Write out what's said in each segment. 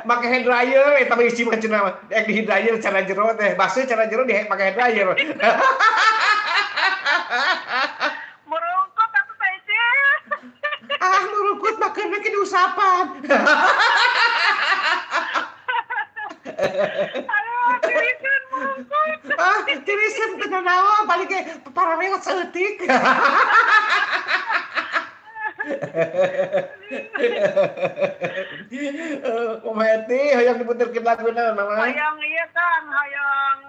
Make hair dryer eta mah isi mah cenah mah. Di hair dryer cara jero teh. Baseuh cara jero di make hair dryer. Murungkut atuh teh Icil. Ah, murungkut mah keuna ke diusapan. Aduh, tirisan murungkut. Ah, tirisan teu nanaon paling ge parareot saeutik. Kumaha Eti hoyong diputerkeun lagu naon Mama? Hoyong ieu Kang, hoyong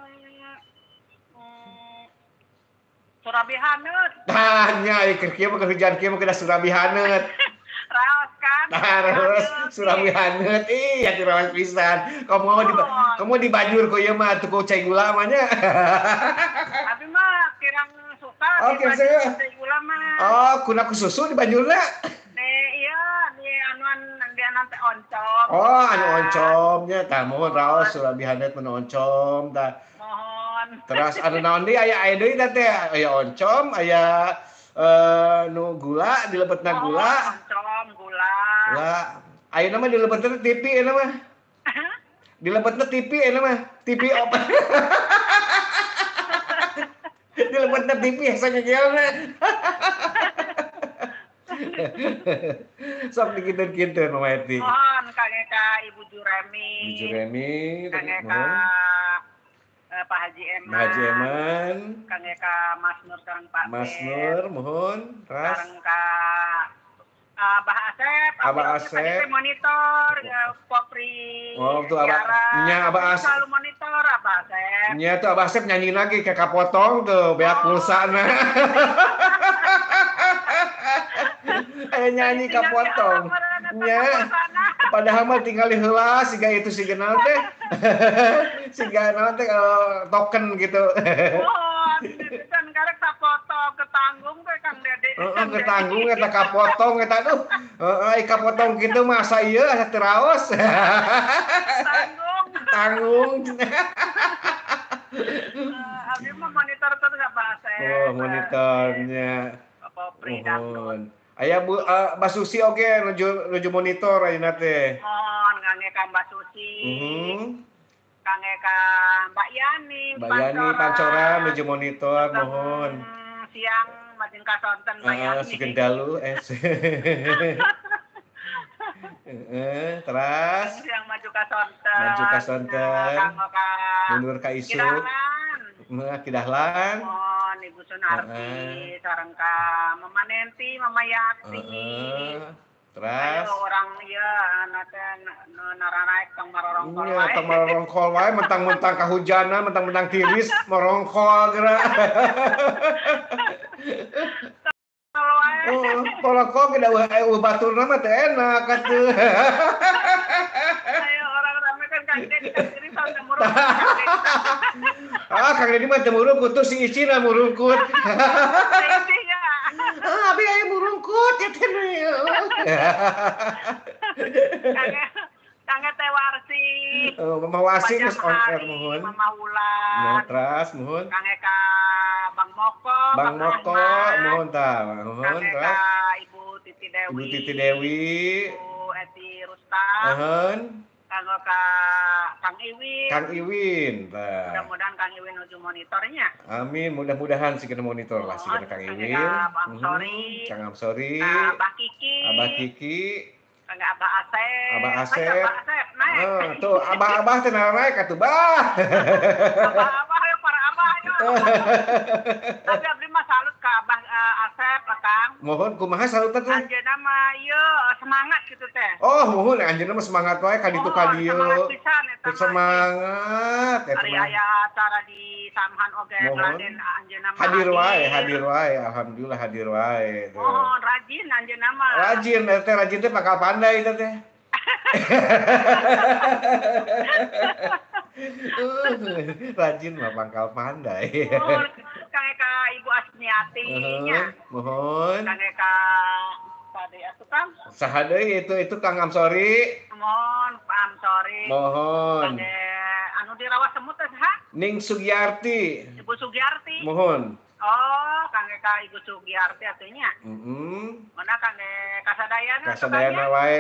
Surabi haneut. Tah nya ieu keur kieu mah keur hujan kieu mah kedah surabi haneut. Raos kan? Tah raos surabi haneut ih atuh raos pisan. Komo di banjur ku ieu mah atuh ku cai gula mah nya. Abi mah kirang suka oh, di banjur cai gula mah. Oh, kuna ku susu di banjurna. Nih iya, di anuan di anuan teh oncom. Oh, anu oncomnya tah mohon raos surabi haneut mun oncom tah. Mohon. Terus anu naon deui aya aya deui teh aya oncom, aya nu gula dilebetna gula. Oncom, gula. Gula. Ayeuna mah dilebetna TV ayeuna mah. Dilebetna TV ayeuna mah. TV opat. Dilebetna TV asa ngegelna. Sok dikintun-kintun Mama Eti. Mohon kangge ka Ibu Juremi. Ibu Juremi, kangge ka Pak Haji Eman. Pak Haji Eman. Kangge ka Mas Nur sareng Pak Mas Nur, mohon. Ras. Sareng ka Abah Asep. Abah Asep. Monitor Popri. Oh, tuh Abah. Nya Abah Asep. Selalu monitor Abah Asep. Nya tuh Abah Asep nyanyi lagi ke kapotong tuh, beak pulsa na. Aya nyanyi kapotong. Nya. Padahal mah tinggal heula siga itu siga naon teh. Siga naon teh token gitu. Oh, kan karek sapotong ketanggung teh Kang Dede. Heeh, ketanggung eta kapotong eta aduh. Heeh, kapotong kitu mah asa ieu asa teu raos. Tanggung. Tanggung. Abdi mah monitor terus Abah Asep. Oh, monitornya. Popri dangdut. Aya Bu Mbak Susi oge nuju monitor ayeuna teh. Mohon kangge ka Mbak Susi. Kangge ka Mbak Yani. Mbak Yani Pancoran nuju monitor mohon. Siang majeng ka sonten Mbak Yani. Sugeng dalu Terus siang maju ka sonten. Maju ka sonten. Mundur ka isu. Kidahlan. Mohon Ibu Sunarti sareng ka Mama Nenti, Mama Yati. Terus ayo orang ieu anu teh naranaek tong marorongkol wae. Tong marorongkol wae mentang-mentang kahujanan, mentang-mentang tiris marongkol geura. Oh, tolokol ge da eueuh baturna mah teu enak atuh. Ayo orang rame kan Kang Dedi kan tiris teu murungkut. Ah, Kang Dedi mah teu murungkut tuh si Icina murungkut. Ah, abi aya murungkut ya teh. Kangge Teh Warsi. Oh, Mama Warsi geus on air mohon. Mama Wulan. Terus mohon. Kangge ka Bang Moko. Bang Moko mohon tah, mohon terus. Kangge ka Ibu Titi Dewi. Ibu Titi Dewi. Ibu Eti Rustam. Mohon. Kanggo ka Kang Iwin. Kang Iwin, tah. Mudah-mudahan Kang Iwin nuju monitornya. Amin, mudah-mudahan sih kena monitor lah sih kena Kang Iwin. Kang Amsori. Kang Amsori. Abah Kiki. Abah Kiki. Kang Abah Asep. Abah Asep. Abah Asep naik. Tuh abah-abah teh naik atuh bah. Abah-abah ayo para abah ayo. Tapi abdi mah salut ka Abah Asep Kang. Mohon kumaha salutan teh? Anjeunna mah ieu semangat gitu teh. Oh, mohon anjeunna mah semangat wae ka ditu ka dieu. Semangat pisan eta mah. Semangat eta Ari aya acara di Samhan oge Klaten anjeunna mah. Hadir wae, alhamdulillah hadir wae. Mohon rajin anjeunna mah. Rajin eta rajin teh bakal pandai eta teh. Rajin mah pangkal pandai. Mohon kangge ka Ibu Asmiati nya. Mohon. Kangge ka tadi atuh Kang. Saha deui itu Kang Amsori. Mohon Pak Amsori. Mohon. Kangge anu di Rawa Semut teh saha? Ning Sugiarti. Ibu Sugiarti. Mohon. Oh, kangge ka Ibu Sugiarti atuh nya. Heeh. Mana kangge kasadayana. Kasadayana wae.